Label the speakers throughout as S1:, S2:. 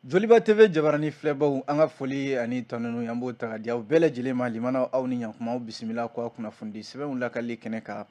S1: Joliba TV jabarani filɛbaw, an ka foli ani tanuni, an b'o ta ka di aw bɛɛ lajɛlen ma. Limanaw, aw ni ɲankuma, aw bisimila ko aw kunnafonidi sɛbɛnw lakali kɛnɛ kan.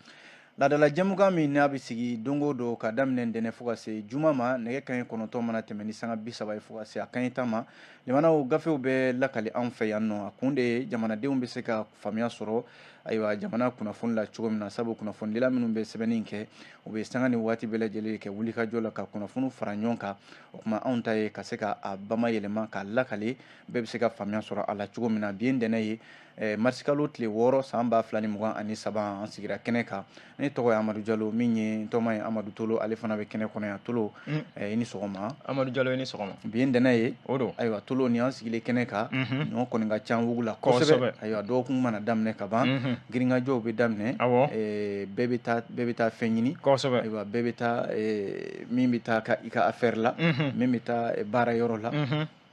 S1: Laadala jɛmukan min n'a bɛ sigi don o don ka daminɛ ntɛnɛn fo ka se juma ma, nɛgɛ kanɲɛ 9 mana tɛmɛ ni sanga 30 ye fo ka se a kanɲɛ 10 ma, limanaw, gafew bɛ lakali anw fɛ yan nɔ. A kun de ye jamanadenw bɛ se ka faamuya sɔrɔ, ayiwa, jamana kunnafoni la cogo min na, sabu kunnafonidila minnu bɛ sɛbɛnni kɛ, u bɛ sanga ni waati bɛɛ lajɛlen kɛ wulikajɔ la ka kunnafoni fara ɲɔgɔn kan. O tuma, anw ta ye ka se ka a bamayɛlɛma k'a lakale, bɛɛ bɛ se ka faamuya sɔrɔ a la cogo min na. Bi ye ntɛnɛn ye, marisikalo tile 6, san 2023, an sigira kɛnɛ kan. Ne tɔgɔ ye Amadu Jalo, min ye n tɔma ye Amadu Tolo, ale fana bɛ kɛnɛ kɔnɔ yan. Tolo, i ni sɔgɔma.
S2: Amadu Jalo, i ni sɔgɔma.
S1: Bi ye ntɛnɛn ye.
S2: O don.
S1: Ayiwa Tolo, ni an sigilen kɛnɛ kan, ɲɔ kɔni ka ca wugu la kosɛbɛ. Ayiwa, dɔgɔkun mana daminɛ ka ban, girinkajɔw bɛ daminɛ, bɛɛ bɛ taa fɛn ɲini. Ayiwa, bɛɛ bɛ taa, min bɛ taa i ka affaire la, min bɛ taa baara yɔrɔ la,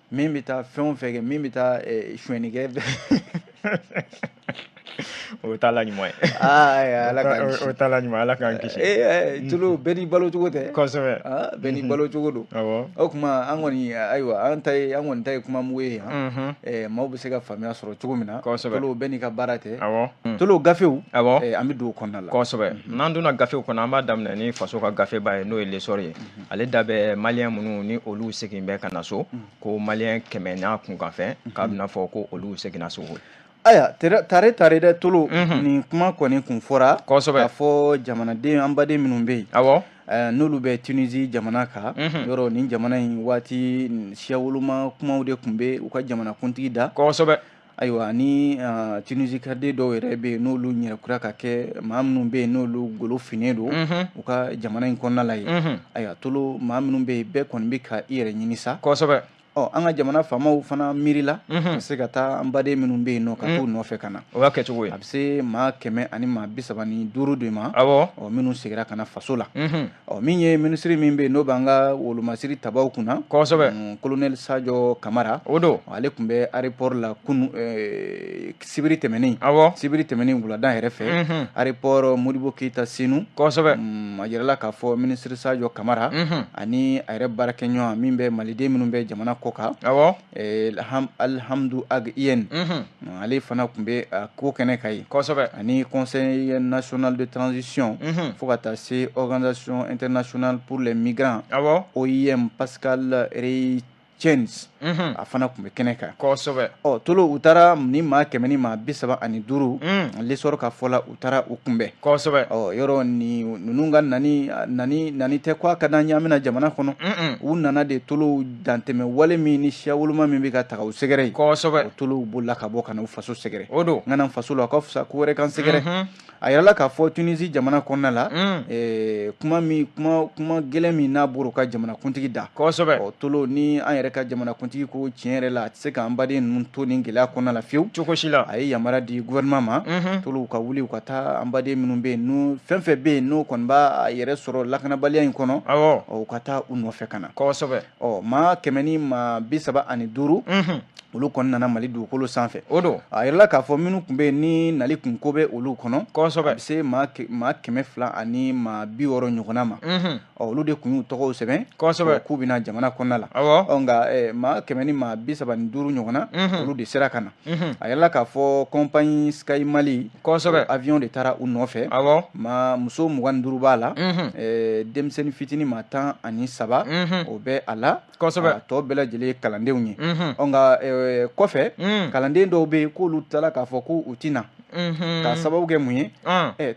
S1: min bɛ taa fɛn o fɛn kɛ, min bɛ taa sonyɛni kɛ.
S2: O t'a la ɲuman ye.
S1: Aa, Ala k'an kisi.
S2: O t'a la ɲuman, Ala k'an kisi.
S1: Tolo, bɛɛ n'i balo cogo tɛ.
S2: Kosɛbɛ.
S1: Bɛɛ n'i balo cogo don. O tuma, an kɔni, ayiwa, an kɔni ta ye kuma mugu ye yan, maaw bɛ se ka faamuya sɔrɔ cogo min na. Tolo, bɛɛ n'i ka baara tɛ. Tolo, gafew, an bɛ don o kɔnɔna la.
S2: Kosɛbɛ. N'an donna gafew kɔnɔ, an b'a daminɛ ni faso ka gafeba ye, n'o ye L'Essor ye. Ale da bɛ maliyɛn minnu ni olu segin bɛ ka na so, ko maliyɛn 100 n'a kunkanfɛn, k'a bɛna fɔ ko olu seginna so.
S1: Ayiwa, tare tare dɛ Tolo, nin kuma kɔni kun fɔra k'a fɔ jamanaden, an baden minnu bɛ yen, n'olu bɛ Tunisie jamana kan yɔrɔ, nin jamana in waati siyawoloma kumaw de tun bɛ u ka jamanakuntigi da. Ayiwa, ni Tunisie kaden dɔw yɛrɛ bɛ yen, n'olu yɛrɛ kura ka kɛ maa minnu bɛ yen, n'olu golo finnen don u ka jamana in kɔnɔna la yen. Ayiwa Tolo, maa minnu bɛ yen, bɛɛ kɔni bɛ ka i yɛrɛ ɲini sa. Ɔ, an ka jamana faamaw fana miirila ka se ka taa an baden minnu bɛ yen nɔ, ka t'u nɔfɛ ka na.
S2: O y'a kɛcogo ye.
S1: A bɛ se maa 135 de ma, ɔ, minnu seginna ka na faso la. Ɔ, min ye minisiri min bɛ yen, n'o b'an ka wolomasiri tabaw kunna, colonel Sadio Kamara.
S2: O don.
S1: Ale tun bɛ aéroport la kunu, sibiri tɛmɛnen. Sibiri tɛmɛnen wulada yɛrɛ fɛ, aéroport Modibo Keyita, Senu. A yirala k'a fɔ minisiri Sadio Kamara ani a yɛrɛ baarakɛɲɔgɔn min bɛ maliden minnu bɛ jamana kɔ kan, Alhamdu Ag Iyene, ale fana tun bɛ ko kɛnɛ kan yen. Ani Conseil national de transition, fo ka taa se Organisation internationale pour les migrants, OIM, Pascal Reitjens, a fana tun bɛ kɛnɛ kan. Ɔ Tolo, u taara ni maa 135, L'Essor ka fɔ la, u taara u kunbɛn. Ɔ, yɔrɔ ni ninnu ka nani nani nani tɛ ko a ka d'an ye, an bɛna jamana kɔnɔ. U nana de Tolo, dantɛmɛ wale min ni siya woloma min bɛ ka taga u sɛgɛrɛ yen. O Tolo, u bolila ka bɔ ka na u faso sɛgɛrɛ.
S2: O don.
S1: N ka na faso la, a ka fisa ko wɛrɛ kan sɛgɛrɛ. A yirala k'a fɔ Tunisie jamana kɔnɔna la, kuma min, kuma gɛlɛn min n'a bɔra u ka jamanakuntigi da. Ɔ Tolo, ni an yɛrɛ ka jamanakuntigi ko tiɲɛ yɛrɛ la, a tɛ se k'an baden ninnu to nin gɛlɛya kɔnɔna la fiyewu.
S2: Cogo si la.
S1: A ye yamaruya di gouvernement ma, Tolo, u ka wuli, u ka taa an baden minnu bɛ yen, n'u fɛn fɛn bɛ yen, n'o kɔni b'a yɛrɛ sɔrɔ lakanabaliya in kɔnɔ, u ka taa u nɔfɛ ka na. Ɔ, maa 135, olu kɔni nana Mali dugukolo sanfɛ.
S2: O don.
S1: A yirala k'a fɔ minnu tun bɛ yen, ni nali kun ko bɛ olu kɔnɔ, a bɛ se maa 260 ɲɔgɔnna ma. Ɔ, olu de tun y'u tɔgɔw sɛbɛn k'u bɛna jamana kɔnɔna la. Ɔ, nka maa 135 ɲɔgɔnna, olu de sera ka na. A yirala k'a fɔ compagnie Sky Mali avion de taara u nɔfɛ. Maa muso 25 b'a la, denmisɛnnin fitinin maa 13, o bɛ a la. A tɔ bɛɛ lajɛlen ye kalandenw ye. Ɔ, nka kɔfɛ, kalanden dɔw bɛ yen k'olu taara k'a fɔ ko u tɛ na. K'a sababu kɛ mun ye?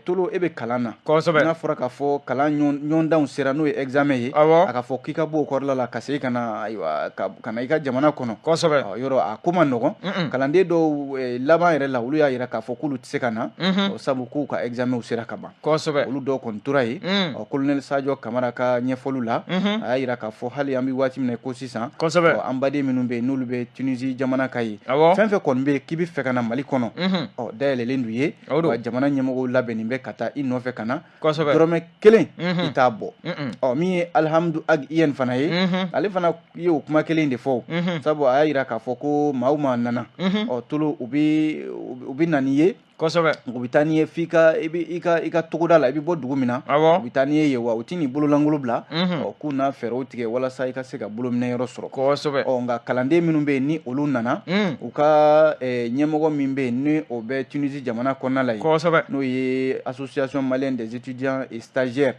S1: Tolo, e bɛ kalan na, n'a fɔra k'a fɔ kalan ɲɔgɔndanw sera, n'o ye examen ye, a ka fɔ k'i ka bɔ o kɔrɔla la ka segin ka na, ayiwa, ka na i ka jamana kɔnɔ. Yɔrɔ a ko ma nɔgɔn. Kalanden dɔw laban yɛrɛ la, olu y'a jira k'a fɔ k'olu tɛ se ka na, sabu k'u ka examenw sera ka ban. Olu dɔw kɔni tora yen. Ɔ, colonel Sadio Kamara ka ɲɛfɔliw la, a y'a jira k'a fɔ hali an bɛ waati min na ko sisan, an baden minnu bɛ yen, n'olu bɛ Tunisie jamana kan yen, fɛn fɛn kɔni bɛ yen k'i bɛ fɛ ka na Mali kɔnɔ, ɔ, dayɛlɛlen don ye, wa jamana ɲɛmɔgɔw labɛnnen bɛ ka taa i nɔfɛ ka na, dɔrɔmɛ kelen i t'a bɔ. Ɔ, min ye Alhamdu Ag Iyene fana ye, ale fana ye o kuma kelen de fɔ, sabu a y'a jira k'a fɔ ko maa o maa nana, ɔ Tolo, u bɛ na n'i ye.
S2: Kosɛbɛ.
S1: U bɛ taa n'i ye f'i ka i bɛ i ka i ka togoda la, i bɛ bɔ dugu min na.
S2: Awɔ.
S1: U bɛ taa n'i ye yen, wa u tɛn'i bololankolon bila. Ɔ, k'u na fɛɛrɛw tigɛ walasa i ka se ka bolominɛ yɔrɔ sɔrɔ.
S2: Kosɛbɛ.
S1: Ɔ, nka kalanden minnu bɛ yen ni olu nana, u ka ɲɛmɔgɔ min bɛ yen ni o bɛ Tunisie jamana kɔnɔna la yen.
S2: Kosɛbɛ.
S1: N'o ye Association malienne des étudiants et stagiaires.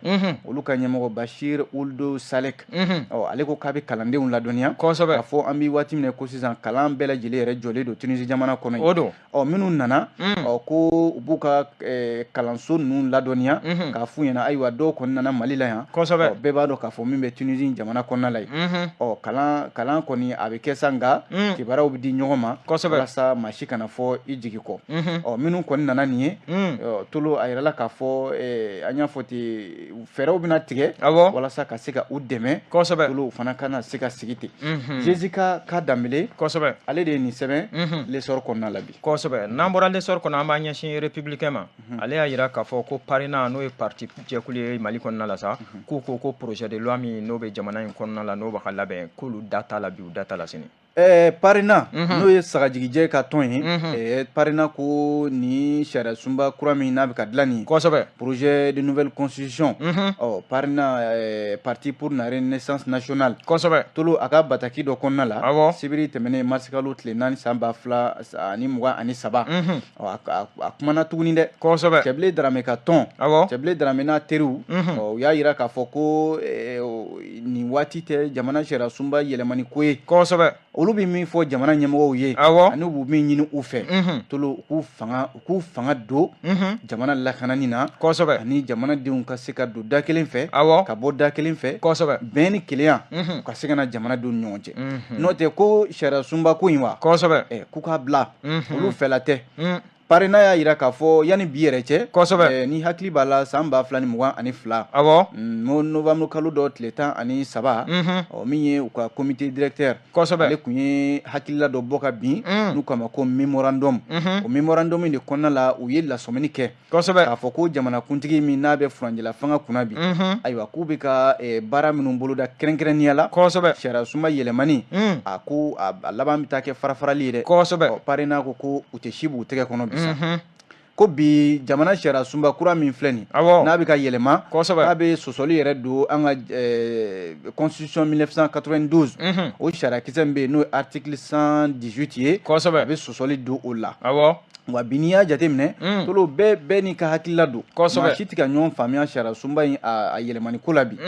S1: Olu ka ɲɛmɔgɔ Bachir Ould Salek. Ɔ, ale ko k'a bɛ kalandenw ladɔnniya.
S2: Kosɛbɛ.
S1: K'a fɔ an bɛ waati min na ko sisan, kalan bɛɛ lajɛlen yɛrɛ jɔlen don Tunisie jamana kɔnɔ yen.
S2: O don.
S1: Ɔ, minnu nana, ɔ, ko u b'u ka kalanso ninnu ladɔnniya, k'a f'u ɲɛna, ayiwa, dɔw kɔni nana Mali la yan.
S2: Kosɛbɛ.
S1: Ɔ, bɛɛ b'a dɔn k'a fɔ min bɛ Tunisie jamana kɔnɔna la yen. Ɔ, kalan kɔni a bɛ kɛ sa, nka kibaruyaw bɛ di ɲɔgɔn ma.
S2: Kosɛbɛ.
S1: Walasa maa si kana fɔ i jigi kɔ. Ɔ, minnu kɔni nana nin ye, ɔ, Tolo, a yirala k'a fɔ an y'a fɔ ten, fɛɛrɛw bɛna tigɛ.
S2: Awɔ.
S1: Walasa ka se ka u dɛmɛ.
S2: Kosɛbɛ.
S1: Tolo, u fana kana se ka sigi ten. Jessica Ka Danbele.
S2: Kosɛbɛ.
S1: Ale de ye nin sɛbɛn L'Essor kɔnɔna la bi.
S2: Kosɛbɛ. N'an bɔra L'Essor kɔnɔ, an b'an ɲɛsin Républicain ma. Ale y'a yira k'a fɔ ko PARENA, n'o ye parti jɛkulu ye Mali kɔnɔna la sa, k'u ko ko projet de loi min n'o bɛ jamana in kɔnɔna la, n'o bɛ ka labɛn, k'olu da t'a la bi, u da t'a la sini.
S1: PARENA, n'o ye sagajigijɛ ka tɔn ye, PARENA ko ni sariya sunba kura min n'a bɛ ka dilan nin ye, projet de nouvelle constitution, ɔ, PARENA, parti pour la renaissance nationale, Tolo, a ka bataki dɔ kɔnɔna la, sibiri tɛmɛnen, marisikalo tile 4 san 2023, ɔ, a kumana tuguni dɛ. Cɛbilen Darame ka tɔn, Cɛbilen Darame n'a teriw, ɔ, u y'a yira k'a fɔ ko nin waati tɛ jamana sariya sunba yɛlɛmani ko ye. Olu bɛ min fɔ jamana ɲɛmɔgɔw ye, ani u bɛ min ɲini u fɛ, Tolo, u k'u fanga don jamana lakanani na, ani jamanadenw ka se ka don da kelen fɛ, ka bɔ da kelen fɛ, bɛn ni kelenya u ka se ka na jamanadenw ni ɲɔgɔn cɛ. N'o tɛ ko sariya sunba ko in wa, k'u k'a bila, olu fɛla tɛ. PARENA y'a yira k'a fɔ yanni bi yɛrɛ cɛ, ni hakili b'a la, san 2022, n'o novembre kalo dɔ tile 13, ɔ, min ye u ka comité directeur, ale tun ye hakilila dɔ bɔ ka bin, n'u k'a ma ko mémorandum. O mémorandum in de kɔnɔna la, u ye lasɔmini kɛ k'a fɔ ko jamanakuntigi min n'a bɛ furancɛla fanga kunna bi, ayiwa, k'u bɛ ka baara minnu boloda, kɛrɛnkɛrɛnnenya la sariya sunba yɛlɛmani, a ko a laban bɛ taa kɛ farafarali ye dɛ. Ɔ, PARENA ko ko u tɛ si b'u tɛgɛ kɔnɔ bi sa, ko bi jamana sariya sunba kura min filɛ nin, n'a bɛ ka yɛlɛma, k'a bɛ sɔsɔli yɛrɛ don an ka constitution 1992, o sariyakisɛ min bɛ yen n'o ye article 118 ye, a bɛ sɔsɔli don o la. Wa bi, n'i y'a jateminɛ, Tolo, bɛɛ n'i ka hakilila don. Maa si tɛ ka ɲɔgɔn faamuya sariya sunba in a yɛlɛmani ko la bi.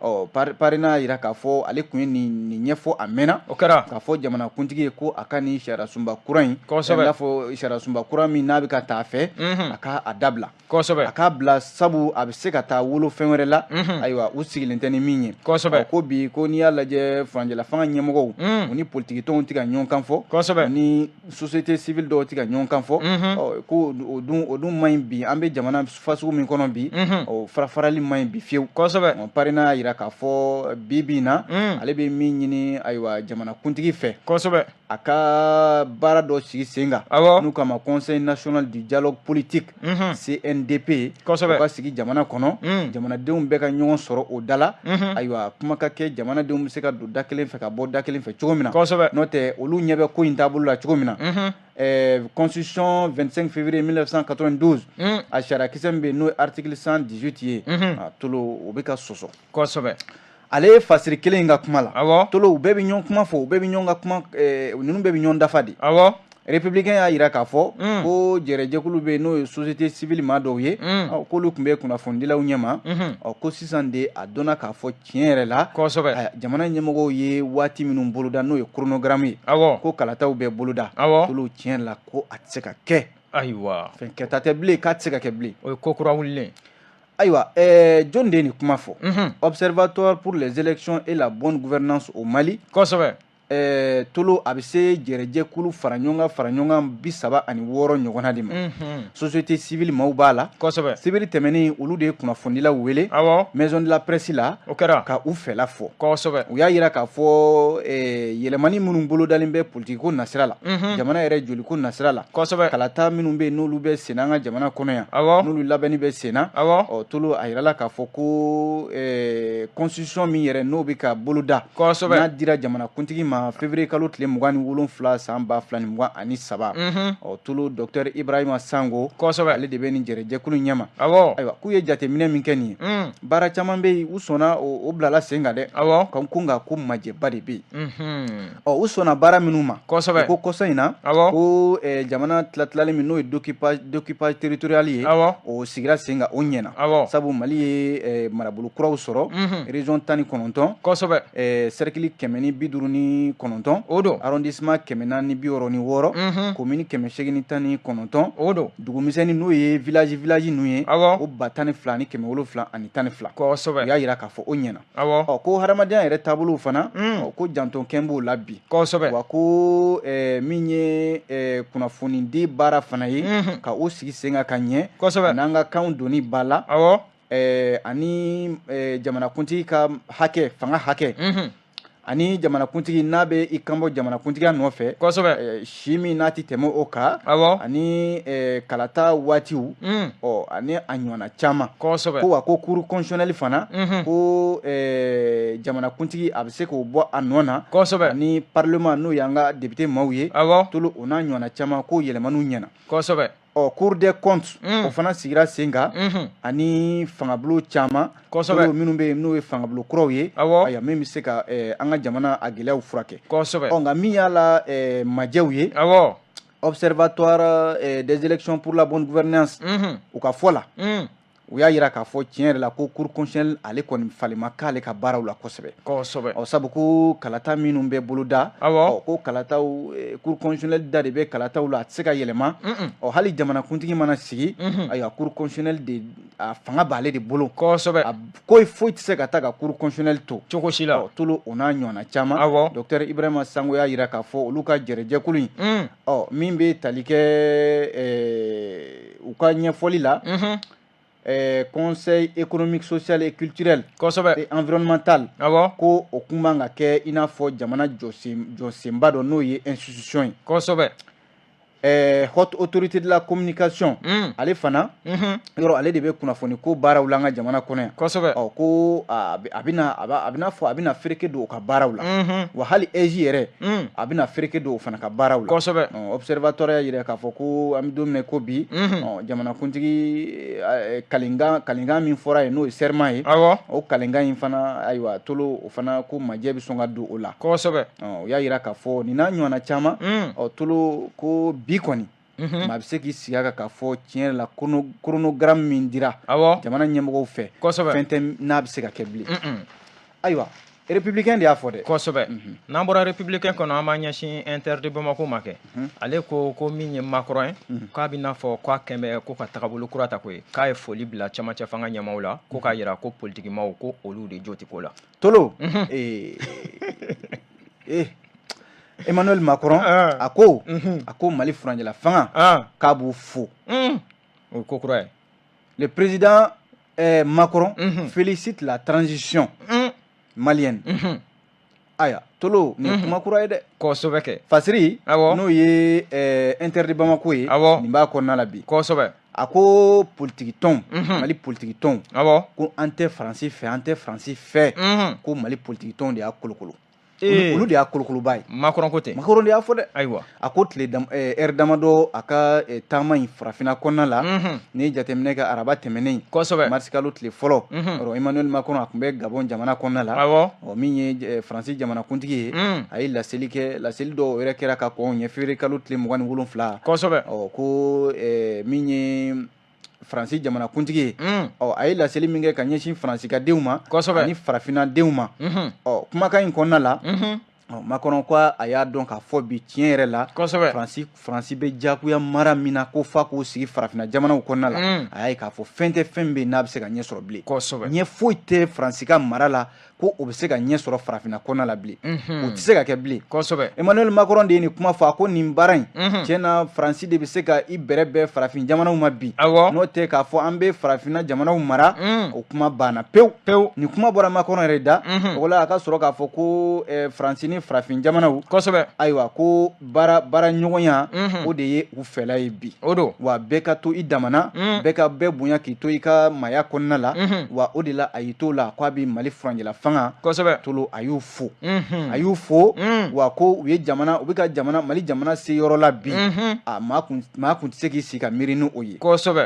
S1: Ɔ, PARENA y'a yira k'a fɔ ale tun ye nin ɲɛfɔ a mɛnna,
S2: O kɛra.
S1: k'a fɔ jamanakuntigi ye ko a ka nin sariya sunba kura in, i n'a fɔ sariya sunba kura min n'a bɛ ka taa a fɛ, a ka a dabila. A k'a bila, sabu a bɛ se ka taa wolo fɛn wɛrɛ la, ayiwa, u sigilen tɛ ni min ye. Ɔ, ko bi, ko n'i y'a lajɛ, furancɛla fanga ɲɛmɔgɔw, u ni politikitɔnw tɛ ka ɲɔgɔn kan fɔ, ni société civile dɔw tɛ ka ɲɔgɔn kan fɔ. Ɔ, ko o dun man ɲi bi, an bɛ jamana fasugu min kɔnɔ bi, ɔ, farafarali man ɲi bi fiyewu. Ɔ, PARENA y'a yira k'a fɔ bi bi in na, ale bɛ min ɲini, ayiwa, jamanakuntigi fɛ, a ka baara dɔ sigi sen kan, n'u k'a ma Conseil national du dialogue politique, CNDP, o ka sigi jamana kɔnɔ, jamanadenw bɛɛ ka ɲɔgɔn sɔrɔ o da la, ayiwa, kuma ka kɛ, jamanadenw bɛ se ka don da kelen fɛ ka bɔ da kelen fɛ cogo min na. N'o tɛ, olu ɲɛ bɛ ko in taabolo la cogo min na, constitution 25 février 1992, a sariyakisɛ min bɛ yen n'o ye article 118 ye, a Tolo, o bɛ ka sɔsɔ. Ale ye fasiri kelen in ka kuma la. Tolo, u bɛɛ bɛ ɲɔgɔn kuma fɔ, u bɛɛ bɛ ɲɔgɔn ka kuma, ninnu bɛɛ bɛ ɲɔgɔn dafa de. Républicain y'a yira k'a fɔ ko jɛrɛjɛkulu bɛ yen n'o ye société civile maa dɔw ye, ɔ, k'olu tun bɛ kunnafonidilaw ɲɛma. Ɔ, ko sisan de a dɔnna k'a fɔ tiɲɛ yɛrɛ la, jamana ɲɛmɔgɔw ye waati minnu boloda, n'o ye chronogramme ye, ko kalataw bɛ boloda, Tolo, tiɲɛ la, ko a tɛ se ka kɛ.
S2: Ayiwa.
S1: Fɛn kɛta tɛ bilen, k'a tɛ se ka kɛ bilen.
S2: O ye ko kura wulilen.
S1: Ayiwa, jɔn de ye nin kuma fɔ? Observatoire pour les élections et la bonne gouvernance au Mali. Tolo, a bɛ se jɛrɛjɛkulu fara ɲɔgɔn kan, fara ɲɔgɔn kan 36 ɲɔgɔnna de ma. Société civile maaw b'a la. Sibiri tɛmɛnen, olu de ye kunnafonidilaw wele maison de la presse la,
S2: O kɛra.
S1: ka u fɛla fɔ. U y'a yira k'a fɔ yɛlɛmani minnu bolodalen bɛ politiki ko nasira la, jamana yɛrɛ joliko nasira la, kalata minnu bɛ yen n'olu bɛ senna an ka jamana kɔnɔ yan, n'olu labɛnni bɛ senna, ɔ, Tolo, a yirala k'a fɔ ko constitution min yɛrɛ n'o bɛ ka boloda, n'a dira jamanakuntigi ma kan février kalo tile 27 san 2023. Ɔ Tolo, docteur Ibrahima Sango,
S2: kosɛbɛ,
S1: ale de bɛ nin jɛrɛjɛkulu ɲɛma.
S2: Ayiwa,
S1: k'u ye jateminɛ min kɛ nin ye, baara caman bɛ yen, u sɔnna, o bilala sen kan dɛ. Ko nka ko majɛba de bɛ yen. Ɔ u sɔnna baara minnu ma,
S2: kosɛbɛ,
S1: ko kɔsa in na, ko jamana tilatilali min n'o ye découpage territorial ye, o sigira sen kan, o ɲɛna, sabu Mali ye marabolo kuraw sɔrɔ, région 19,
S2: kosɛbɛ,
S1: cercle 159,
S2: o don,
S1: arrondissement 466, commune 819,
S2: o don,
S1: dugumisɛnnin n'o ye village village ninnu ye, o 12,712.
S2: Kosɛbɛ.
S1: U y'a jira k'a fɔ o ɲɛna.
S2: Ɔ
S1: ko hadamadenya yɛrɛ taabolo fana, ko jantokɛn b'o la bi.
S2: Kosɛbɛ.
S1: Wa ko min ye kunnafonidi baara fana ye, ka o sigi sen kan ka ɲɛ,
S2: kosɛbɛ,
S1: n'an ka kanw donni ba la, ani jamanakuntigi ka hakɛ, fanga hakɛ, ani jamanakuntigi n'a bɛ i kanbɔ jamanakuntigiya nɔfɛ,
S2: kosɛbɛ,
S1: si min n'a tɛ tɛmɛ o kan, ani kalata waatiw, ɔ ani a ɲɔgɔnna caman.
S2: Kosɛbɛ.
S1: Ko wa ko cour constitutionnelle fana, ko jamanakuntigi a bɛ se k'o bɔ a nɔ na,
S2: kosɛbɛ,
S1: ani parlement n'o y'an ka député maaw ye, Tolo, o n'a ɲɔgɔnna caman, ko yɛlɛmaniw ɲɛna.
S2: Kosɛbɛ.
S1: Ɔ cour des comptes, o fana sigira sen kan, ani fangabulon caman,
S2: kosɛbɛ,
S1: minnu bɛ yen n'o ye fangabulon kuraw ye, ayiwa, min bɛ se ka an ka jamana a gɛlɛyaw furakɛ.
S2: Kosɛbɛ.
S1: Ɔ nka min y'a la majɛw ye, observatoire des élections pour la bonne gouvernance, u ka fɔ la, u y'a jira k'a fɔ tiɲɛ yɛrɛ la ko cour constitutionnelle ale kɔni falen ma k'ale ka baaraw la kosɛbɛ.
S2: Kosɛbɛ.
S1: Ɔ sabu ko kalata minnu bɛ boloda, ɔ ko kalataw, cour constitutionnelle da de bɛ kalataw la, a tɛ se ka yɛlɛma. Ɔ hali jamanakuntigi mana sigi, ayiwa, cour constitutionnelle de a fanga b'ale de bolo.
S2: Kosɛbɛ.
S1: A ko foyi tɛ se ka taa ka cour constitutionnelle to
S2: cogo si la.
S1: Ɔ Tolo, o n'a ɲɔgɔnna caman. Docteur Ibrahima Sango y'a jira k'a fɔ olu ka jɛrɛjɛkulu in, ɔ min bɛ tali kɛ u ka ɲɛfɔli la, conseil économique, social et culturel,
S2: kosɛbɛ,
S1: et environnemental, ko o kun man ka kɛ i n'a fɔ jamana jɔsenba dɔ n'o ye institution ye.
S2: Kosɛbɛ.
S1: Haute autorité de la communication, ale fana yɔrɔ ale de bɛ kunnafoni ko baaraw la an ka jamana kɔnɔ yan.
S2: Kosɛbɛ.
S1: Ɔ ko a bɛna a bɛna fɔ a bɛna fereke don o ka baaraw la, wa hali AIGE yɛrɛ, a bɛna fereke don o fana ka baaraw la.
S2: Kosɛbɛ.
S1: Observatoire y'a jira k'a fɔ ko an bɛ don min na ko bi, jamanakuntigi kalenkan min fɔra yen n'o ye serment ye, o kalenkan in fana, ayiwa Tolo, o fana ko majɛ bɛ sɔn ka don o la.
S2: Kosɛbɛ.
S1: O y'a jira k'a fɔ nin n'a ɲɔgɔnna caman. Ɔ Tolo, ko bi kɔni, maa bɛ se k'i sigi a kan k'a fɔ tiɲɛ yɛrɛ la chronogramme min dira jamana ɲɛmɔgɔw fɛ, fɛn tɛ n'a bɛ se ka kɛ bilen. Ayiwa, Républicain de y'a fɔ dɛ.
S2: Kosɛbɛ. N'an bɔra Républicain kɔnɔ, an b'an ɲɛsin Inter de Bamako ma kɛ. Ale ko ko min ye Macron ye, k'a bɛ n'a fɔ k'a kɛn bɛ ko ka tagabolo kura ta koyi, k'a ye foli bila camancɛ fanga ɲɛmaaw la, ko k'a jira ko politikimaw ko olu de jo tɛ ko la.
S1: Tolo, Emmanuel Macron a ko Mali furancɛla fanga k'a b'u fo.
S2: O ye ko kura ye.
S1: Le président Macron félicite la transition malienne. Aya Tolo, nin ye kuma kura ye dɛ.
S2: Kosɛbɛ kɛ.
S1: Fasiri, n'o ye Inter de Bamako ye, nin b'a kɔnɔna la bi.
S2: Kosɛbɛ.
S1: A ko politiki tɔn, Mali politiki tɔn, ko an tɛ Faransi fɛ, an tɛ Faransi fɛ, ko Mali politiki tɔn de y'a kolokolo. Olu de y'a kolokoloba ye.
S2: Macron ko ten.
S1: Macron de y'a fɔ dɛ.
S2: Ayiwa.
S1: A ko tile heure damadɔ a ka taama in farafinna kɔnɔna la, n'i ye jateminɛ kɛ araba tɛmɛnen, mars kalo tile fɔlɔ, Emmanuel Macron a tun bɛ Gabon jamana kɔnɔna la. Ɔ min ye Faransi jamanakuntigi ye, a ye laseli kɛ, laseli dɔw yɛrɛ kɛra ka kɔn ɲɛ février kalo tile 27.
S2: Kosɛbɛ.
S1: Ɔ ko min ye Faransi jamanakuntigi ye, ɔ a ye laseli min kɛ ka ɲɛsin Faransi ka denw ma, ani farafinna denw ma. Ɔ kumakan in kɔnɔna la, ɔ Macron ko a y'a dɔn k'a fɔ bi tiɲɛ yɛrɛ la, Faransi bɛ jagoya mara min na ko f'a k'o sigi farafinna jamanaw kɔnɔna la, a y'a ye k'a fɔ fɛn tɛ fɛn bɛ yen n'a bɛ se ka ɲɛ sɔrɔ bilen. Ɲɛ foyi tɛ Faransi ka mara la ko o bɛ se ka ɲɛ sɔrɔ farafinna kɔnɔna la bilen, o tɛ se ka kɛ bilen. Emmanuel Macron de ye nin kuma fɔ. A ko nin baara in, tiɲɛ na, Faransi de bɛ se ka i bɛrɛ bɛn farafin jamanaw ma bi. N'o tɛ k'a fɔ an bɛ farafinna jamanaw mara, o kuma banna pewu
S2: pewu.
S1: Nin kuma bɔra Macron yɛrɛ da o la. A ka sɔrɔ k'a fɔ ko Faransi ni farafin jamanaw, ayiwa, ko baara baara ɲɔgɔnya, o de ye u fɛla ye bi.
S2: O don.
S1: Wa bɛɛ ka to i damana, bɛɛ ka bɛɛ bonya k'i to i ka maaya kɔnɔna la. Wa o de la, a y'i to la ko a bɛ Mali furancɛla fanga, Tolo, a y'u fo, a y'u fo. Wa ko u ye jamana, u bɛ ka jamana, Mali jamana se yɔrɔ la bi, a maa kun tɛ se k'i sigi ka miiri ni o ye.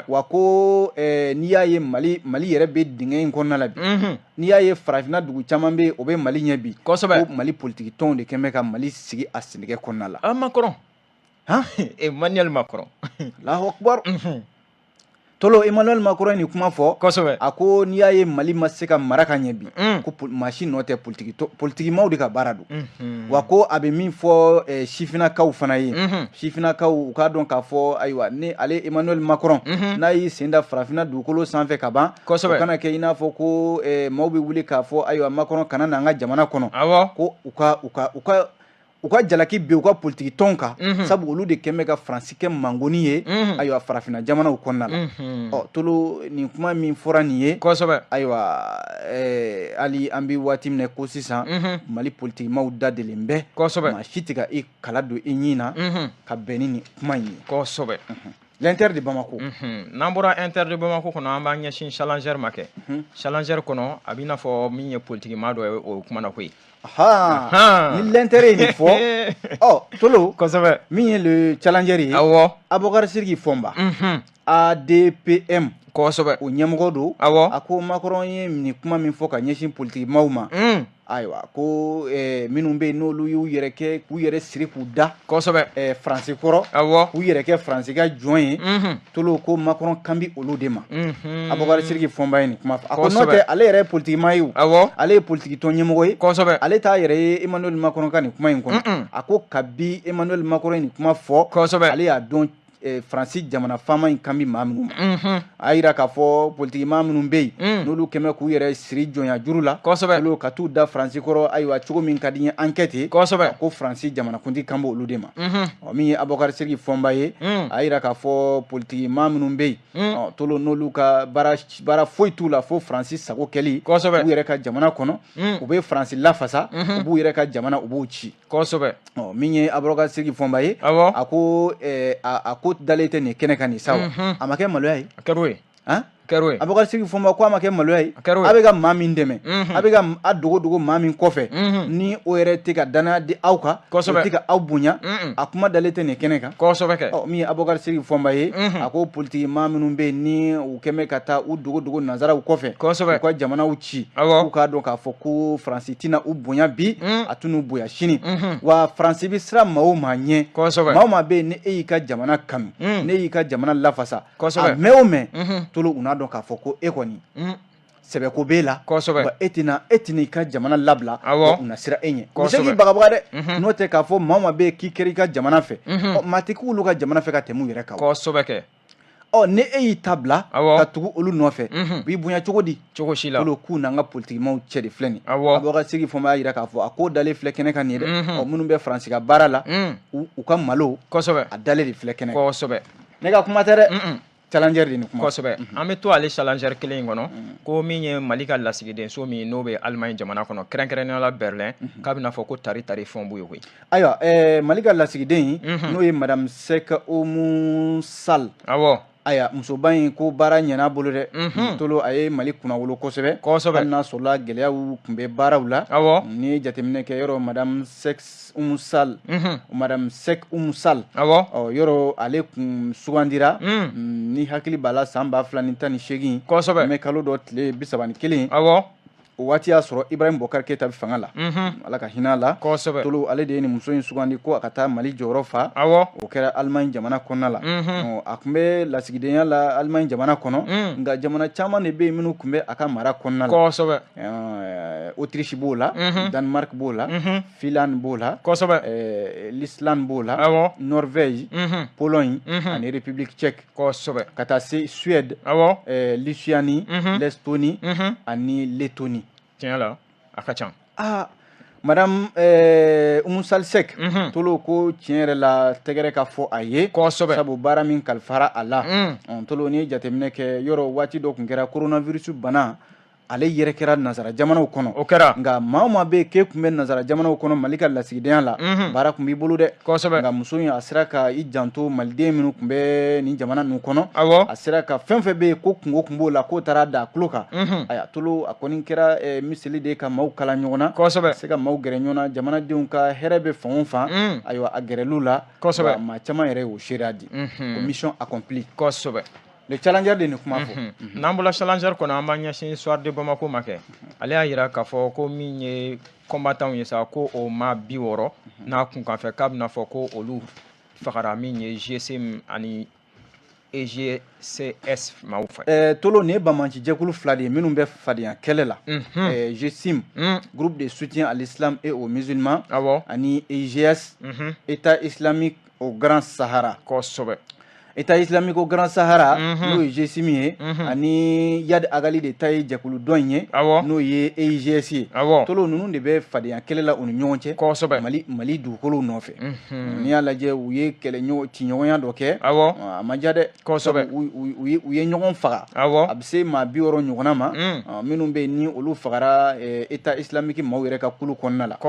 S1: Wa ko n'i y'a ye Mali yɛrɛ bɛ dingɛ in kɔnɔna la bi, n'i y'a ye farafinna dugu caman bɛ yen, o bɛ Mali ɲɛ bi, ko Mali politiki tɔnw de kɛn bɛ ka Mali sigi a sennɛgɛ kɔnɔna la.
S2: Ah, Macron.
S1: Han.
S2: Emmanuel Macron.
S1: Allahu akbar. Tolo, Emmanuel Macron ye nin kuma fɔ. A ko n'i y'a ye Mali ma se ka mara ka ɲɛ bi, ko maa si nɔ tɛ, politiki politikimaw de ka baara don. Wa ko a bɛ min fɔ sifinnakaw fana ye, sifinnakaw u k'a dɔn k'a fɔ, ayiwa, ni ale Emmanuel Macron n'a y'i sen da farafinna dugukolo sanfɛ ka ban, o kana kɛ i n'a fɔ ko maaw bɛ wuli k'a fɔ, ayiwa, Macron kana na an ka jamana kɔnɔ. Ko u ka jalaki bin u ka politiki tɔnw kan, sabu olu de kɛn bɛ ka Faransi kɛ mangoni ye, ayiwa, farafinna jamanaw kɔnɔna la. Ɔ, Tolo, nin kuma min fɔra nin ye, ayiwa, hali an bɛ waati min na ko sisan, Mali politikimaw da delen bɛ, maa si tɛ ka i kala don i ɲin na ka bɛn ni nin kuma in ye. L'Inter de Bamako.
S2: N'an bɔra Inter de Bamako kɔnɔ, an b'an ɲɛsin Challenger ma kɛ. Challenger kɔnɔ, a b'i n'a fɔ min ye politikimaa dɔ ye, o kuma na koyi.
S1: Ni l'Inter ye nin fɔ, ɔ, Tolo, min ye le Challenger ye, Abubakar Sidiki Fɔnba, ADPM o ɲɛmɔgɔ don. A ko Macron ye nin kuma min fɔ ka ɲɛsin politikimaw ma, ayiwa, ko minnu bɛ yen, n'olu y'u yɛrɛ kɛ k'u yɛrɛ siri k'u da Faransi kɔrɔ, k'u yɛrɛ kɛ Faransi ka jɔn ye, Tolo, ko Macron kan bɛ olu de ma. Abubakar Sidiki Fɔnba ye nin kuma fɔ. A ko n'o tɛ, ale yɛrɛ ye politikimaa ye o, ale ye politiki tɔn ɲɛmɔgɔ ye, ale t'a yɛrɛ ye Emmanuel Macron ka nin kuma in kɔnɔ. A ko kabi Emmanuel Macron ye nin kuma fɔ, ale y'a dɔn Faransi jamana faama in kan bɛ maa minnu ma. A yira k'a fɔ politikimaa minnu bɛ yen, n'olu kɛmɛ k'u yɛrɛ siri jɔnya juru la, olu ka t'u da Faransi kɔrɔ, ayiwa, cogo min ka di ye an kɛ ten, ko Faransi jamanakuntigi kan b'olu de ma. Ɔ, min ye Abubakar Sidiki Fɔnba ye, a yira k'a fɔ politikimaa minnu bɛ yen, ɔ, Tolo, n'olu ka baara foyi t'u la fo Faransi sago kɛli u yɛrɛ ka jamana kɔnɔ, u bɛ Faransi lafasa, u b'u yɛrɛ ka jamana, u b'u ci. Ɔ, min ye Abubakar Sidiki Fɔnba ye, a ko a ko dalen tɛ nin kɛnɛ kan nin sa wa, a ma kɛ maloya ye.
S2: A kɛra o ye.
S1: Han.
S2: A kɛra o ye.
S1: Abubakar Sidiki Fɔnba ko a ma kɛ maloya ye.
S2: A kɛra o ye.
S1: A bɛ ka maa min dɛmɛ, a bɛ ka a dogo dogo maa min kɔfɛ, ni o yɛrɛ tɛ ka danaya di aw kan, o tɛ ka aw bonya, a kuma dalen tɛ nin kɛnɛ kan.
S2: Kɛ.
S1: Ɔ, min ye Abubakar Sidiki Fɔnba ye, a ko politiki maa minnu bɛ yen, ni u kɛn bɛ ka taa u dogo dogo nanzaraw kɔfɛ, u ka jamanaw ci, k'u k'a dɔn k'a fɔ ko Faransi tɛna u bonya bi, a tɛna u bonya sini. Wa Faransi bɛ siran maa o maa ɲɛ, maa o maa bɛ yen, ni e y'i ka jamana kanu, ne y'i ka jamana lafasa, a mɛn o mɛn, Tolo, u n'a dɔn k'a fɔ ko e kɔni sɛbɛko b'e la. Wa e tɛna i ka jamana labila, u na siran e ɲɛ, u bɛ se k'i bagabaga dɛ. N'o tɛ, k'a fɔ maa o maa bɛ yen k'i kɛra i ka jamana fɛ, ɔ, maa tɛ k'olu ka jamana fɛ ka tɛmɛ u yɛrɛ kan.
S2: Kɛ.
S1: Ɔ, ni e y'i ta bila ka tugu olu nɔfɛ, u b'i bonya cogo di?
S2: Cogo si la.
S1: Olu k'u n'an ka politikimaw cɛ de filɛ nin. Abubakar Sidiki Fɔnba y'a jira k'a fɔ a ko dalen filɛ kɛnɛ kan nin ye dɛ. Ɔ, minnu bɛ Faransi ka baara la, u ka malo, a dalen de filɛ kɛnɛ kan. Ne ka kuma tɛ dɛ, Challenger de nin kuma.
S2: Kosɛbɛ. An bɛ to ale Challenger kelen in kɔnɔ, ko min ye Mali ka lasigidenso min n'o bɛ Allemagne jamana kɔnɔ, kɛrɛnkɛrɛnnenya la Berlin, k'a bɛna fɔ ko tari tari fɛnw b'u ye koyi.
S1: Ayiwa, Mali ka lasigiden, n'o ye Madame Seck Oumou Sall, ayiwa, musoba in ko baara ɲɛna a bolo dɛ. Tolo, a ye Mali kunnawolo kosɛbɛ, hali n'a sɔrɔla gɛlɛyaw tun bɛ baaraw la. N'i ye jateminɛ kɛ yɔrɔ, Madame Seck Oumou Sall, Madame Seck Oumou Sall, ɔ, yɔrɔ ale kun sugandira, ni hakili b'a la, san 2018, mɛ kalo dɔ tile 31, o waati y'a sɔrɔ Ibrahim Boubacar Keita bɛ fanga la, Ala ka hinɛ a la. Tolo, ale de ye nin muso in sugandi ko a ka taa Mali jɔyɔrɔ fa. O kɛra Allemagne jamana kɔnɔna la. A tun bɛ lasigidenya la Allemagne jamana kɔnɔ, nka jamana caman de bɛ yen minnu tun bɛ a ka mara kɔnɔna la. Autriche b'o la, Danemark b'o la, Finlande b'o la, l'Islande b'o la, Norvège, Pologne ani République tchèque, ka taa se Suède, Lituanie, l'Estonie ani Lettonie.
S2: Tiɲɛ la, a ka ca.
S1: Ah, Madame Oumou Sall Seck, Tolo, ko tiɲɛ yɛrɛ la, tɛgɛrɛ ka fɔ a ye, sabu baara min kalifara a la. Tolo, n'i ye jateminɛ kɛ yɔrɔ, waati dɔ tun kɛra coronavirus bana. Ale yɛrɛ kɛra nansara jamanaw kɔnɔ.
S2: O kɛra.
S1: Nka maa o maa bɛ yen k'e tun bɛ nansara jamanaw kɔnɔ Mali ka lasigidenya la, baara tun b'i bolo dɛ. Nka muso in, a sera ka i janto maliden minnu tun bɛ nin jamana ninnu kɔnɔ. A sera ka fɛn fɛn bɛ yen ko kunko tun b'o la, k'o taara da a tulo kan. Ayiwa Tolo, a kɔni kɛra miseli de ye ka maaw kala ɲɔgɔn na, ka se ka maaw gɛrɛ ɲɔgɔn na. Jamanadenw ka hɛrɛ bɛ fan o fan, ayiwa, a gɛrɛl'u la. Maa caman yɛrɛ y'o seereya di ko mission accomplie. Le Challenger de nin kuma fɔ.
S2: N'an bɔra Challenger kɔnɔ, an b'an ɲɛsin Soir de Bamako ma kɛ. Ale y'a jira k'a fɔ ko min ye combattant ye sa, ko o maa 60 n'a kunkanfɛ, k'a bɛna fɔ ko olu fagara min ye GSIM ani EGCS maaw fɛ.
S1: Tolo, nin ye banbaanci jɛkulu fila de ye minnu bɛ fadenya kɛlɛ la. GSIM, groupe de soutien à l'islam et aux musulmans, ani EIGS, État islamique au Grand Sahara. État islamique au Grand Sahara, n'o ye GSIM ye, ani Iyad Ag Ghali de ta ye jɛkulu dɔ in ye, n'o ye EIGS ye. Tolo, ninnu de bɛ fadenya kɛlɛ la u ni ɲɔgɔn cɛ Mali dugukolow nɔfɛ. N'i y'a lajɛ, u ye kɛlɛ ciɲɔgɔnya dɔ kɛ. A ma diya dɛ. U ye ɲɔgɔn faga. A bɛ se maa 60 ɲɔgɔnna ma minnu bɛ yen ni olu fagara État islamique maaw yɛrɛ ka kulu kɔnɔna la.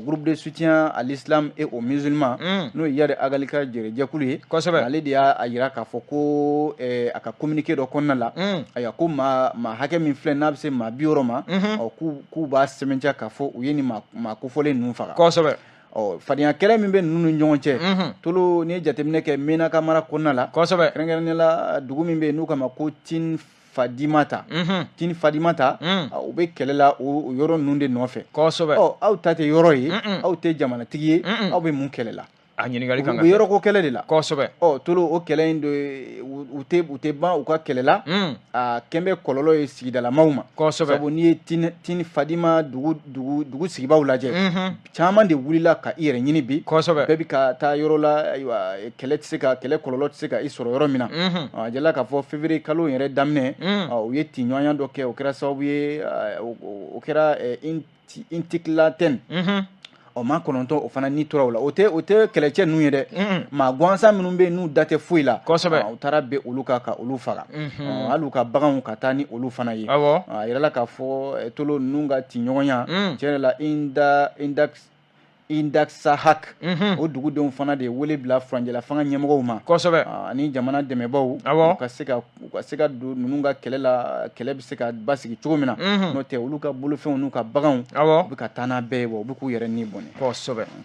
S1: Groupe de soutien à l'islam et aux musulmans, n'o ye Iyad Ag Ghali ka jɛrɛjɛkulu ye. Ale de y'a jira k'a fɔ ko a ka communiqué dɔ kɔnɔna la, ayiwa, ko maa hakɛ min filɛ, n'a bɛ se maa 60 ma, ɔ, k'u b'a sɛbɛntiya k'a fɔ u ye nin maa kofɔlen ninnu faga. Ɔ, fadenya kɛlɛ min bɛ ninnu ni ɲɔgɔn cɛ, Tolo, n'i ye jateminɛ kɛ Menaka mara kɔnɔna la, kɛrɛnkɛrɛnnenya la dugu min bɛ yen n'u k'a ma ko Tin Fadimata, Tin Fadimata, u bɛ kɛlɛ la o yɔrɔ ninnu de nɔfɛ. Ɔ, aw ta tɛ yɔrɔ ye, aw tɛ jamanatigi ye, aw bɛ mun kɛlɛ la?
S2: A ɲininkali kan
S1: ka kɛ. U bɛ yɔrɔko kɛlɛ de la. Ɔ Tolo, o kɛlɛ in de, u tɛ ban u ka kɛlɛ la. A kɛn bɛ kɔlɔlɔ ye sigidalamaw ma. Sabu n'i ye Tin Fadima dugu sigibaw lajɛ, caman de wulila ka i yɛrɛ ɲini bi. Bɛɛ bɛ ka taa yɔrɔ la, ayiwa, kɛlɛ tɛ se ka, kɛlɛ kɔlɔlɔ tɛ se ka i sɔrɔ yɔrɔ min na. A jɛla k'a fɔ février kalo yɛrɛ daminɛ, u ye tiɲɔgɔnya dɔ kɛ, o kɛra sababu ye, o kɛra Intikilatɛn. Ɔ, maa 9, o fana ni tora o la. O tɛ kɛlɛcɛ ninnu ye dɛ, maa gansan minnu bɛ yen n'u da tɛ foyi la. U taara bin olu kan ka olu faga, hali u ka baganw ka taa ni olu fana ye. A yirala k'a fɔ Tolo, ninnu ka tiɲɔgɔnya tiɲɛ yɛrɛ la, Indaksahak, o dugudenw fana de ye wele bila furancɛla fanga ɲɛmɔgɔw ma ani jamana dɛmɛbaaw, u ka se ka don ninnu ka kɛlɛ la, kɛlɛ bɛ se ka basigi cogo min na. N'o tɛ, olu ka bolofɛnw n'u ka baganw, u bɛ ka taa n'a bɛɛ ye, wa u bɛ k'u yɛrɛ ni bɔnɛ.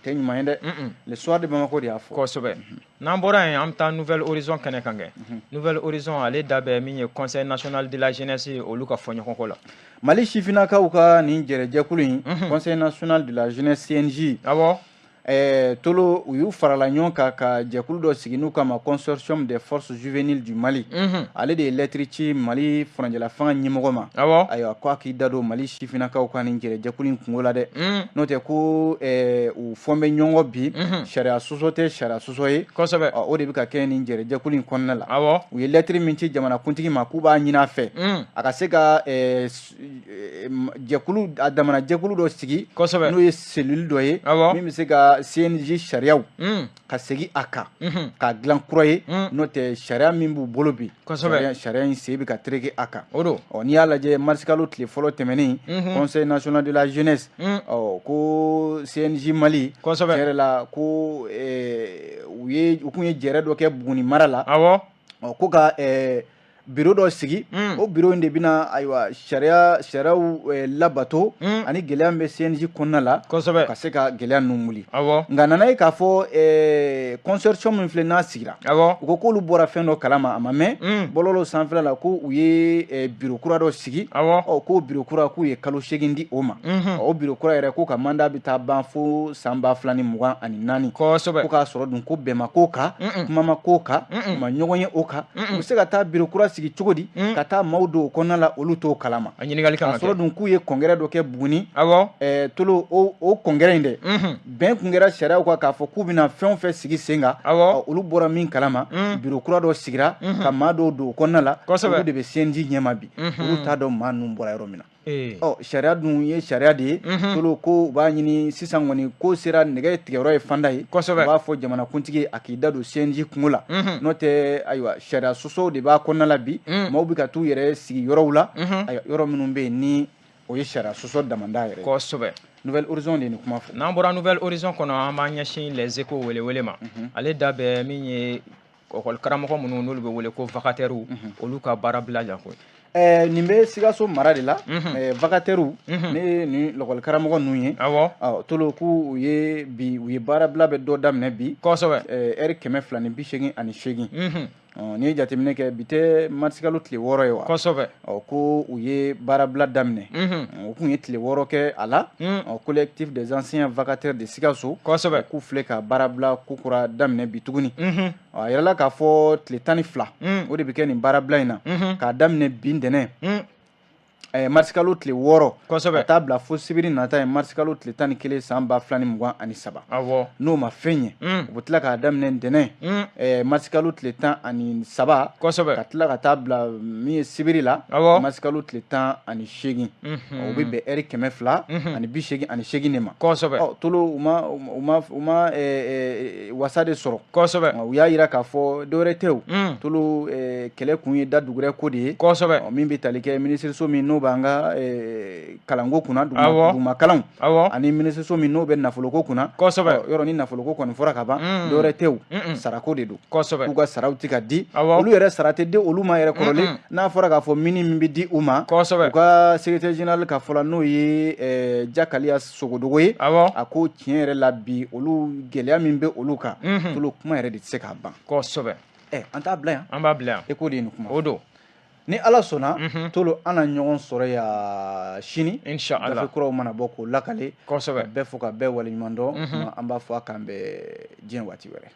S1: Tɛ ɲuman ye dɛ. Le Soir de Bamako de y'a fɔ.
S2: N'an bɔra yen, an bɛ taa Nouvel Horizon kɛnɛ kan kɛ. Nouvel Horizon, ale da bɛ min ye Conseil national de la jeunesse, olu ka fɔɲɔgɔnkɔ la.
S1: Mali sifinnakaw ka nin jɛrɛjɛkulu in, Conseil national de la jeunesse, CNJ, Tolo, u y'u farala ɲɔgɔn kan ka jɛkulu dɔ sigi n'u kama Consortium des forces juvéniles du Mali. Ale de ye lɛtiri ci Mali furancɛla fanga ɲɛmɔgɔ ma. Ayiwa, ko a k'i da don Mali sifinnakaw ka nin jɛrɛjɛkulu in kungo la dɛ. N'o tɛ ko u fɔn bɛ ɲɔgɔn kɔ bi, sariya sɔsɔ tɛ sariya sɔsɔ ye. O de bɛ ka kɛ nin jɛrɛjɛkulu in kɔnɔna la. U ye lɛtiri min ci jamanakuntigi ma, k'u b'a ɲini a fɛ a ka se ka jɛkulu, a damana jɛkulu dɔ sigi, n'o ye cellule dɔ ye min bɛ se ka CNJ sariyaw ka segin a kan k'a dilan kura ye. N'o tɛ, sariya min b'u bolo bi, sariya in sen bɛ ka tereke a kan. Ɔ, n'i y'a lajɛ, marisikalo tile fɔlɔ tɛmɛnen, Conseil national de la jeunesse, ɔ, ko CNJ Mali, tiɲɛ yɛrɛ la, ko u kun ye jɛrɛ dɔ kɛ Buguni mara la. Ɔ, ko ka biro dɔ sigi. O biro in de bɛna, ayiwa, sariyaw labato ani gɛlɛya min bɛ CNJ kɔnɔna la, ka se ka gɛlɛya ninnu wuli. Nka nana ye k'a fɔ consortium min filɛ, n'a sigira, u ko k'olu bɔra fɛn dɔ kalama, a ma mɛn bɔlɔlɔ sanfɛla la, ko u ye biro kura dɔ sigi. Ɔ, k'o biro kura, k'u ye kalo 8 di o ma. O biro kura yɛrɛ, k'o ka mandat bɛ taa ban fo san 2024. Ko k'a sɔrɔ dun ko bɛn ma k'o kan, kuma ma k'o kan, u ma ɲɔgɔn ye o kan. U bɛ se ka taa biro kura sigi cogo di ka taa maaw don o kɔnɔna la, olu t'o kalama?
S2: A ɲininkali kan
S1: ka sɔrɔ dun k'u ye congrès dɔ kɛ Buguni. Tolo, o congrès in dɛ, bɛn kun kɛra sariyaw kan k'a fɔ k'u bɛna fɛn o fɛn sigi sen kan. Olu bɔra min kalama, biro kura dɔ sigira ka maa dɔw don o kɔnɔna la, olu de bɛ CNJ ɲɛma bi. Olu t'a dɔn maa ninnu bɔra yɔrɔ min na. Ɔ sariya dun ye sariya de ye. Tolo, ko u b'a ɲini sisan kɔni, ko sera nɛgɛ tigɛyɔrɔ ye fanda ye. U b'a fɔ jamanakuntigi a k'i da don CNJ kunko la. N'o tɛ, ayiwa, sariya sɔsɔw de b'a kɔnɔna la bi. Maaw bɛ ka t'u yɛrɛ sigi yɔrɔw la, ayiwa, yɔrɔ minnu bɛ yen ni o ye sariya sɔsɔ damanda yɛrɛ. Nouvel Horizon de ye nin kuma fɔ.
S2: N'an bɔra Nouvel Horizon kɔnɔ, an b'an ɲɛsin Les Échos welewele ma. Ale da bɛ min ye, école karamɔgɔ minnu n'olu bɛ wele ko vacataires, olu ka baara bila jako.
S1: Nin bɛ Sikaso mara de la. Vacataires ne ni lɔkɔli karamɔgɔ ninnu ye. Tolo, k'u ye bi, u ye baarabila bɛ dɔ daminɛ bi. Ɛri 288. N'i ye jateminɛ kɛ, bi tɛ marisikalo tile 6 ye wa?
S2: Kosɛbɛ.
S1: Ɔ, ko u ye baarabila daminɛ. U kun ye tile 6 kɛ a la. Ɔ, Collectif des enseignants vacataires de Sikaso. K'u filɛ ka baarabila ko kura daminɛ bi tuguni. A yirala k'a fɔ tile 12, o de bɛ kɛ nin baarabila in na, k'a daminɛ bi ntɛnɛn, marisikalo tile 6, ka taa bila fo sibiri nata ye, marisikalo tile 11 san 2023. N'o ma fɛn ɲɛ, u bɛ tila k'a daminɛ ntɛnɛn, marisikalo tile 13, ka tila ka taa bila min ye sibiri la, marisikalo tile 18. O bɛ bɛn ɛri 288 de ma. Tolo, u ma wasa de sɔrɔ. U y'a jira k'a fɔ dɔwɛrɛ tɛ o. Tolo, kɛlɛ kun ye da dugurɛ ko de ye. Min bɛ tali kɛ minisiriso min n'o b'an ka kalanko kunna, duguma kalanw, ani minisiriso min n'o bɛ nafoloko kunna. Yɔrɔ ni nafoloko kɔni fɔra ka ban, dɔwɛrɛ tɛ o, sarako de don. K'u ka saraw tɛ ka di. Olu yɛrɛ sara tɛ di olu ma yɛrɛ kɔrɔlen. N'a fɔra k'a fɔ mini min bɛ di u ma, u ka secrétaire général ka fɔ la, n'o ye Jakaliya Sogodogo ye, a ko tiɲɛ yɛrɛ la bi, olu gɛlɛya min bɛ olu kan, Tolo, kuma yɛrɛ de tɛ se k'a ban. An t'a bila yan.
S2: An b'a bila yan.
S1: E k'o de ye nin kuma.
S2: O don.
S1: Ni Ala sɔnna, Tolo, an na ɲɔgɔn sɔrɔ yan sini.
S2: Inshallah.
S1: Gafe kuraw mana bɔ k'o lakale. Ka bɛɛ fo, ka bɛɛ waleɲuman dɔn. An b'a fɔ a k'an bɛn diɲɛ waati wɛrɛ.